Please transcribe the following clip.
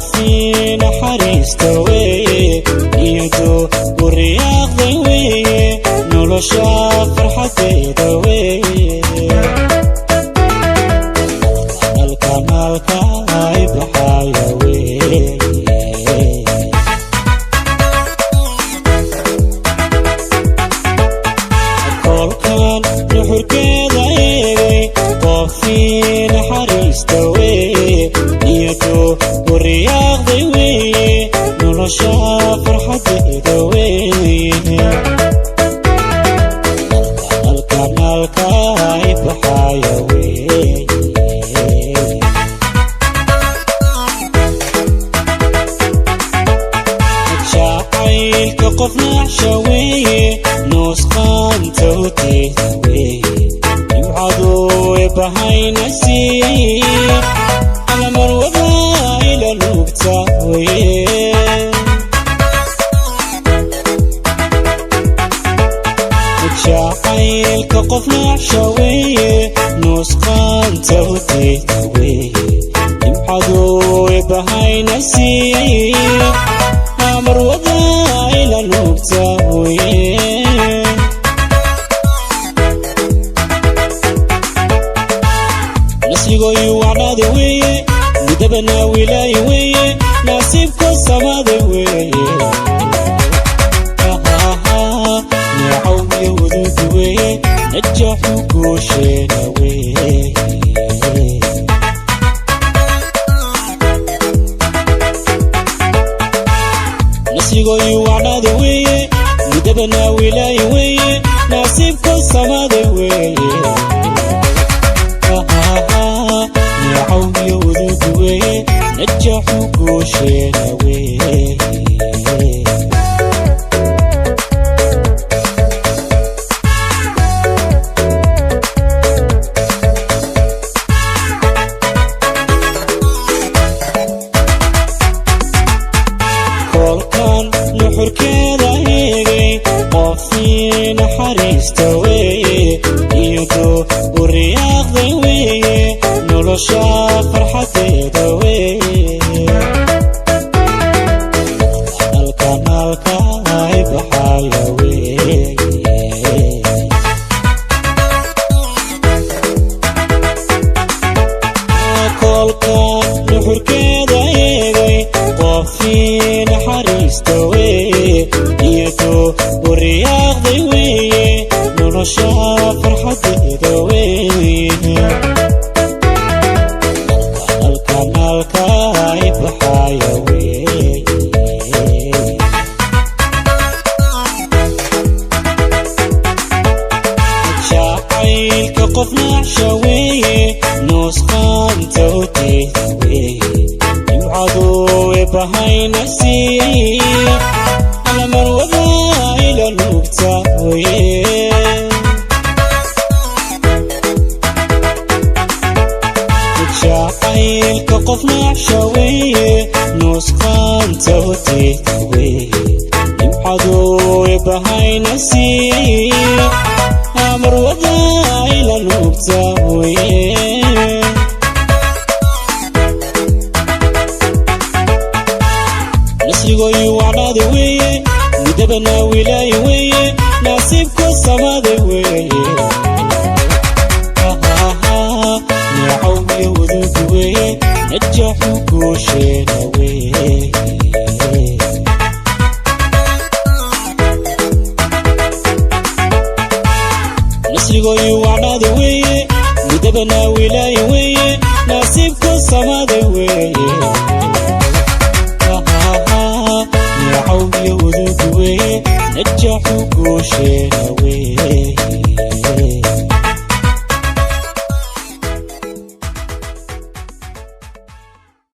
Qofii naxariista weeye, niyadu u riyaaqday weeye, nolosha farxadeeda weeye. Nalka nalka ay baxaya weeye. Kolkan nuxurkeeda eegay, qofii naxariista weeye, niyadu u riyaaqday weeye, nolosha farxadeeda weeye. Nalka nalka ay baxaya weeye. Jacaylka qof naacsha weeye, nuusqaanta u diida weeye, nimcadu ebahayna siiyey, alamar wadaa ila nuugta weye. Jacaylka qof naacsha weeye, nuusqaanta u diida weeye, nimcadu ebahayna siiyey, amar wadaa ila nuugta weye. Nasrigoyu wacnaada weeye, midabana wilaaye weeye, nasiibko samada weeye. Neecow iyo waduudi weeye, najaxu guusheena weeye. Nasrigoyu wacnaada weeye, midabana wilaaye weeye, nasiibko samada weeye. Neecow iyo waduudi weeye, najaxu guusheena weeye. Kolkan nuxurkeeda eegay, qofii naxariista weeye, niyadu u riyaaqday weeye, nolosha farxadeeda weeye. Nalka nalka ay baxaya weeye. Kolkan nuxurkeeda eegay, qofii naxariista weeye, niyadu u riyaaqday weeye, nolosha farxadeeda weeye. Nalka nalka ay baxaya weeye. Jacaylka qof naacsha weeye, nuusqaanta u diida weeye, nimcadu ebahayna siiyey, alamar wadaa ila nuugta weye. Jacaylka qof naacsha weeye, nuusqaanta u diida weeye, nimcadu ebahayna siiyey, amar wadaa ila nuugta weye. Nasrigoyu wacnaada weeye, midabana wilaaye weeye, nasiibko samada weeye. Neecow iyo waduudi weeye, najaxu guusheena weeye. Nasrigoyu wacnaada weeye, midabana wilaaye weeye, nasiibko samada weeye. Neecow iyo waduudi weeye, najaxu guusheena weeye.